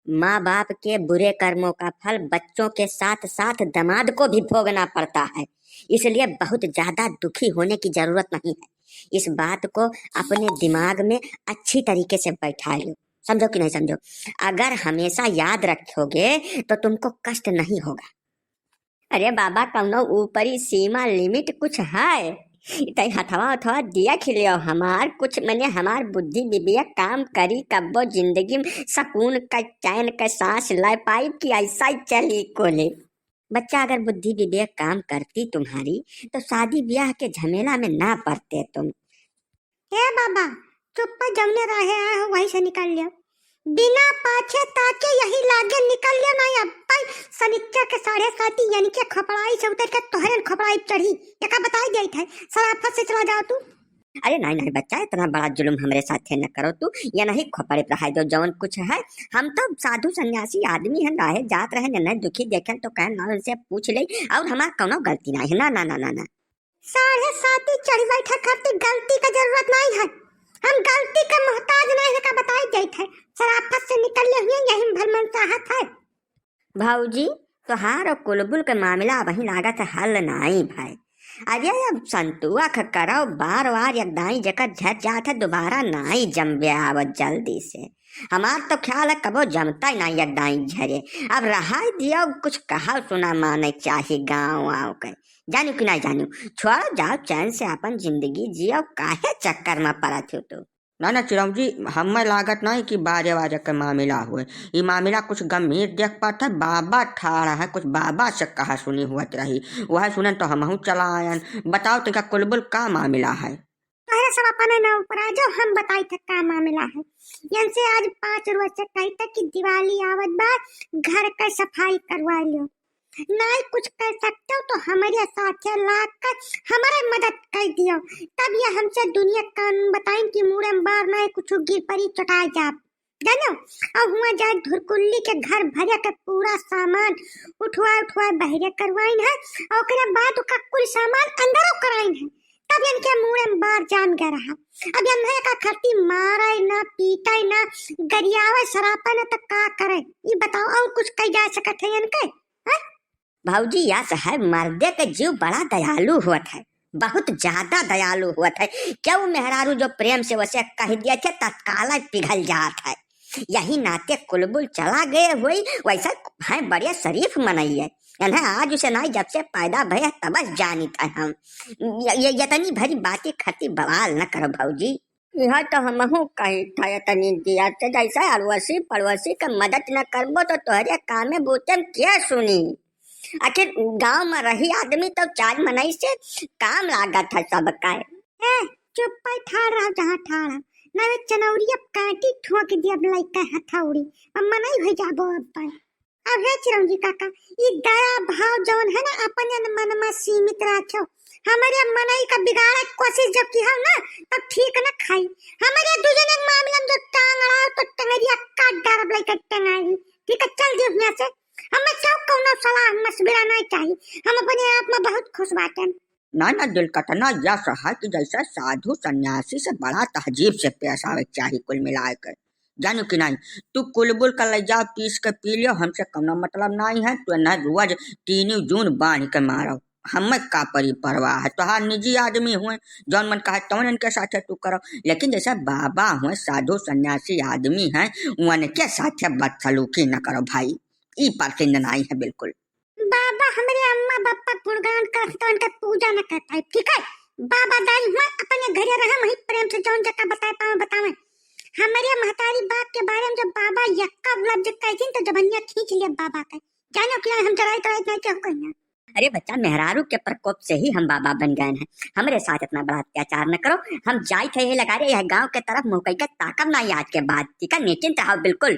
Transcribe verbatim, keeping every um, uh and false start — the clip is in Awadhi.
माँ बाप के बुरे कर्मों का फल बच्चों के साथ साथ दामाद को भी भोगना पड़ता है, इसलिए बहुत ज्यादा दुखी होने की जरूरत नहीं है। इस बात को अपने दिमाग में अच्छी तरीके से बैठा लो, समझो कि नहीं समझो? अगर हमेशा याद रखोगे तो तुमको कष्ट नहीं होगा। अरे बाबा, कौनो ऊपरी सीमा, limit कुछ है? तई हथवा उथवा देख लियो, हमार कुछ, मने हमार बुद्धि विवेक काम करी, कब्बो जिंदगी में सुकून का चैन का सांस ले पाई कि ऐसा ही चली कोले? बच्चा, अगर बुद्धि विवेक काम करती तुम्हारी तो शादी ब्याह के झमेला में ना पड़ते तुम। हे बाबा, चुप्पा जौने राहे आए हो वही से निकल लियो। बिना पाछे ताके यही लागे निकल लियो, नहीं अब भाई शनिचर के साढ़े साती यानी के खपड़ाई से उतर के तोहरे खपड़ाई चढ़ी। एका बताई देत है, सराफत से चला जाओ तू। अरे नहीं, नहीं बच्चा, इतना बड़ा जुल्म हमरे साथे न करो तू, ये नहीं खपड़े रहाई दो जौन कुछ है। हम तो साधु सन्यासी आदमी हैं, राहे जात रहे, न दुखी देखें तो कहन ना उनसे पूछ ले, और हमार कौनो गलती नहीं है। ना, ना, ना, ना, ना। साढ़े साती चढ़ बैठे खातिर गलती का जरूरत नहीं है। हम गलती का मोहताज नहीं है का बताई देत है। सराफत से निकल ले हुए यही भर मन चाहत है। भौजी, तोहार और कुलबुल के मामला वहीं लागत है हल नाई भाई। अरे अब संतुआ ख करो बार बार एक दाई जकर झर जात है, दोबारा नाई जमबे आवत जल्दी से। हमार तो ख्याल है कबो जमता ही नाई एक दाई झरे। अब रहाई दियो, कुछ कहा सुना माने चाही गाँव आव के। जानू कि नाई जानू, छोड़ जाओ चैन से अपन जिंदगी जियो, काहे चक्कर में पड़त हो तू? ना, ना, चिरौंजी, हमें लागत नहीं कि बाजे वाजे के मामला हुए। ई मामला कुछ गंभीर देख पात है, बाबा ठाड़ा है, कुछ बाबा से कहा सुनी हुअत रही, वह सुनन तो हमहू चला आयन। बताओ तो का कुलबुल का मामला है? अरे सब अपने ना ऊपर आ जाओ, हम बताई थे का मामला है। इनसे आज पाँच रोज से कही था कि दिवाली आवत बा, घर के सफाई करवा लियो। नाई कुछ कर सकते हो तो हमारे साथे लाग कर हमारे मदद कर दियो, तब ये हमसे दुनिया कानून बताइन कि मुड़े में बार नाई कुछ गिर पड़ी चटाई जाब, जानो। और हुआ जाए धुरकुल्ली के घर भरे के पूरा सामान उठवा उठवा बहरे करवाइन है, और ओकरे बाद ओका कुल सामान अंदरो कराइन है, तब इनके मुड़े में बार जान गए रहा। अब इन्हें का खती मारे ना, पीटे ना, गरियावे, सरापे ना, तो का करे? ई बताओ, और कुछ कही जा सकत है इनके? हैं? भौजी, यस है, मर्दे के जीव बड़ा दयालु होत है, बहुत ज्यादा दयालु होत है। क्यों मेहरारू जो प्रेम से वसे कह दिए थे, तत्काल पिघल जात है। यही नाते कुलबुल चला गए हुई, वैसा है बड़े शरीफ मनई है। इन्हें आज उसे नाई जब से पैदा भय तबस जानित है हम। ये, ये, ये तनी भरी बातें खती बवाल न करो भौजी। यह तो हमहू कही था, ये तनी दिया से जैसे अड़ोसी पड़ोसी के मदद न करबो तो तोहरे कामे बूते में के सुनी? आखिर गांव में रही आदमी तो चार मनई से काम लागत है सबका। ए, चुप्पे ठाड़ रहो जहाँ ठाड़ है, ना वे चनौरिया काटी ठोक दिया लइका हथौड़ी, अब मनई हो जाबो अपन। अब हे चिरौंजी काका, ई दया भाव जौन है ना अपने मन में सीमित रखो, हमारे मनई का बिगाड़े के कोशिश जब की हो ना, तब ठीक न खाई। हमारे दू जने के मामला में जो टांग अड़ाओ तो टंगरिया काट डारब लइका टंगाई। ठीक है, चल दियो यहाँ से। हमें सब कौनो सलाह मशविरा नहीं चाहिए, हम अपने आप में बहुत खुश बाटे। ना, ना, दिल कतना यस है कि जैसे साधु सन्यासी से बड़ा तहजीब से पेश आवे के चाही कुल मिलाए के। जानू कि नहीं, तू कुलबुल का ले जाओ, पीस के पी लियो, हमसे कौनो मतलब नहीं है। तू ना रोज तीनों जून बांध के मारो, हमें का परी परवाह है, तोहार निजी आदमी हुए, जौन मन कहे तौन इनके साथे तू करो। लेकिन जैसे बाबा हुए, साधु सन्यासी आदमी हैं, उनके साथे बदसलूकी न करो भाई, ई पसंद नहीं है बिल्कुल। बाबा हमरे अम्मा बापा गुणगान करत तो उनके पूजा न कर पाए, ठीक है? बाबा दाई हुआ अपने घरे रहे, वहीं प्रेम से जौन जका बताए पावे बतावे। हमारे महतारी बाप के बारे में जब बाबा यक्का लफ्ज कहथिन तो जबनिया खींच लिया बाबा के। जानो कि हम जराई तराई नहीं केहू कहिया। अरे बच्चा, मेहरारू के प्रकोप से ही हम बाबा बन गए हैं। हमरे साथ इतना बड़ा अत्याचार न करो। हम जाई थे यही लगा रहे, यह गांव के तरफ मुंह कई के ताकब ना आज के बाद, ठीक है? निश्चिंत रहो बिल्कुल।